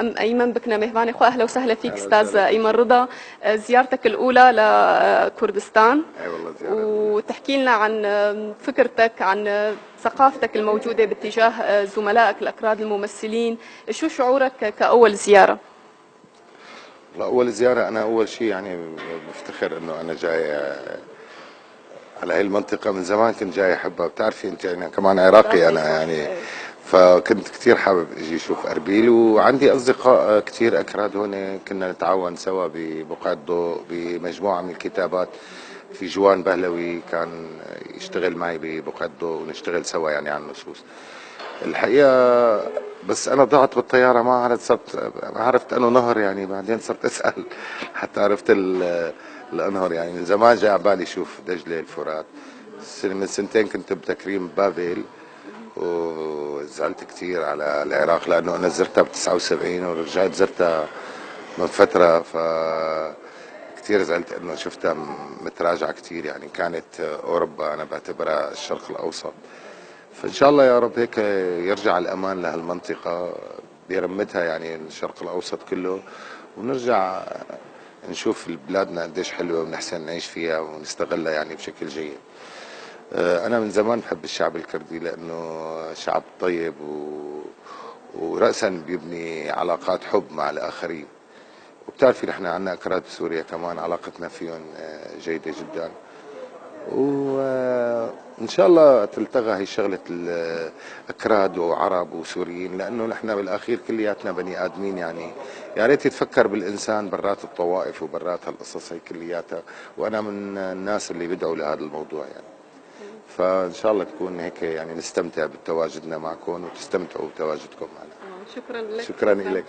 ام ايمن بكنا مهماني خو. اهلا وسهلا فيك استاذ ايمن رضا، زيارتك الاولى لكردستان. اي والله زيارة. وتحكي لنا عن فكرتك، عن ثقافتك الموجودة باتجاه زملائك الاكراد الممثلين. شو شعورك كاول زياره؟ والله اول زياره، انا اول شيء يعني بفتخر انه انا جاي على هاي المنطقه. من زمان كنت جاي احبها. بتعرفي انت يعني كمان عراقي انا يعني، فكنت كثير حابب اجي اشوف اربيل، وعندي اصدقاء كثير اكراد هون، كنا نتعاون سوا ببقعة ضوء، بمجموعه من الكتابات. في جوان بهلوي كان يشتغل معي ببقعة ضوء ونشتغل سوا يعني على النصوص. الحقيقة بس أنا ضعت بالطيارة، ما عرفت، صرت ما عرفت أنه نهر يعني، بعدين صرت أسأل حتى عرفت الأنهر. يعني من زمان جاي على بالي أشوف دجلة الفرات. من سنتين كنت بتكريم بابل وزعلت كثير على العراق، لأنه أنا زرتها ب 79 ورجعت زرتها من فترة، ف كثير زعلت انه شفتها متراجعه كثير. يعني كانت اوروبا، انا بعتبرها الشرق الاوسط. فان شاء الله يا رب هيك يرجع الامان لهالمنطقه برمتها، يعني الشرق الاوسط كله، ونرجع نشوف بلادنا قديش حلوة ونحسن نعيش فيها ونستغلها يعني بشكل جيد. انا من زمان بحب الشعب الكردي لانه شعب طيب وراسا بيبني علاقات حب مع الاخرين. وبتعرفي نحن عندنا اكراد بسوريا كمان، علاقتنا فيهم جيدة جدا، وان شاء الله تلتغى هي شغله الاكراد وعرب وسوريين، لانه نحن بالاخير كلياتنا بني ادمين. يعني يا ريت يتفكر بالانسان برات الطوائف وبرات هالقصص هي كلياتها، وانا من الناس اللي بدعوا لهذا الموضوع يعني. فان شاء الله تكون هيك يعني نستمتع بتواجدنا معكم وتستمتعوا بتواجدكم معنا. شكرا لك. شكرا لك.